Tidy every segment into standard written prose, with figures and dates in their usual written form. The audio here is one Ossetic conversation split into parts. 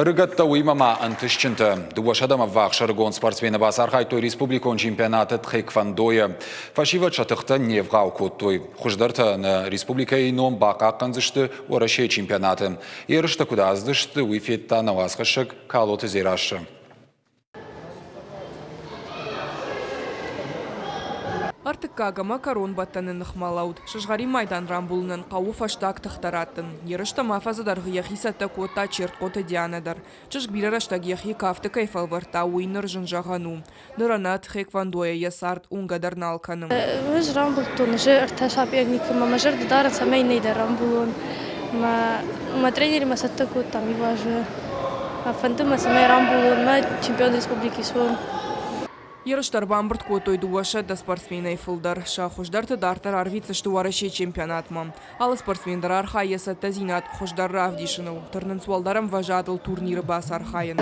Ӕрыгӕттӕ, уыимӕ ма ӕнтыстджынтӕ. Дыууӕсӕдӕм ӕввахс ӕрыгон спортсмены бацархайдтой республикон чемпионаты тхэквондойӕ. Фӕсивӕд сӕ тыхтӕ не вгъау кодтой. Хуыздӕртӕ нӕ республикӕйы ном бахъахъхъӕндзысты Уӕрӕсейы чемпионаты. Ерыстӕ куыд ацыдысты, уый федта нӕ уацхӕссӕг Калоты Дзерассӕ. Ӕртыккаг ӕмӕ кӕронбӕттӕны ныхмӕлӕуд. Сызгъӕрин майдан рамбулынӕн хъӕуы фӕстаг тыхтӕ раттын. Ерыстӕм афӕдзы дӕргъы йӕхи цӕттӕ кодта Чертхъоты Дианӕ дӕр. Чызг бирӕ рӕстӕг йӕхи кафты кӕй фӕлвӕрдта, уый ныр зын зӕгъӕн у. Ныр ӕнӕ тхэквондойӕ йӕ цард уынгӕ дӕр нал кӕны. Ӕз рамбылдтон уже ӕртӕ соперникы ӕмӕ мӕ зӕрдӕ дарын, цӕмӕй иннӕй дӕр рамбулон. Мӕ, мӕ тренеримӕ цӕттӕ кодтам иу азы. Фӕнды мӕ, цӕмӕй рамбулон, мӕ чемпион республики суон. Ерыстӕ ӕрбамбырд кодтой 200 спортсменӕй фылдӕр. Сӕ хуыздӕрты дарддӕр арвитдзысты Уӕрӕсейы чемпионатмӕ. Алы спортсмен дӕр архайы йӕ цӕттӕдзинад хуыздӕр равдисыныл, тырнынц уӕлдӕр ӕмвӕзадыл турниры бацархайын.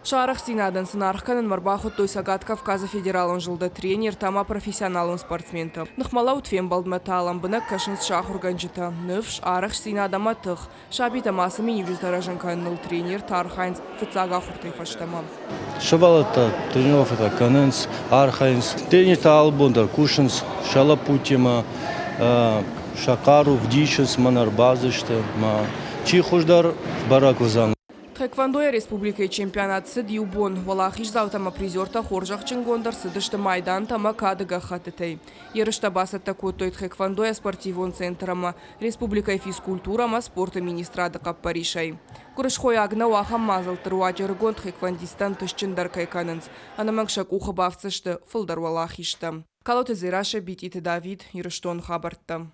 Сӕ арӕхстдзинадӕн сын аргъ кӕнынмӕ ӕрбахуыдтой Цӕгат Кавказы федералон зылды тренертӕ ӕмӕ профессионалон спортсментӕ. Ныхмӕлӕуд фембӕлдмӕ та лӕмбынӕг кӕсынц сӕ ахуыргӕнджытӕ. Ныфс, арӕхстдзинад ӕмӕ тых. Сабитӕм ацы миниуджытӕ рӕзын кӕныныл тренертӕ архайынц фыццаг ахуыртӕй фӕстӕмӕ. Сывӕллӕттӕ тренировкӕтӕ кӕнынц, архайынц. Тренертӕ алы бон дӕр кусынц сӕ лӕппутимӕ, сӕ хъару вдисынц, мӕн ӕрбадзысты, мӕ чи хуыздӕр бӕрӕг уыдзӕн. Тхэквондойӕ республикӕйы чемпионат цыд иу бон. Уӕлахиздзаутӕ ӕмӕ призертӕ хорзӕхджынгонд ӕрцыдысты майдантӕ ӕмӕ кады гӕххӕттытӕй. Ерыстӕ бацӕттӕ кодтой Тхэквондойӕ спортивон центр ӕмӕ республикӕйы физкультурӕ ӕмӕ спорты министрады хъӕппӕрисӕй. Гуырысхойаг нӕу, ахӕм мадзӕлтты руаджы ӕрыгон тхэквондисттӕ ӕнтыстджындӕр кӕй кӕнынц, ӕнӕмӕнг сӕ къухы бафтдзысты фылдӕр уӕлахизтӕ. Калоты Дзерассӕ, Битъиты Давид, Ирыстоны хабӕрттӕ.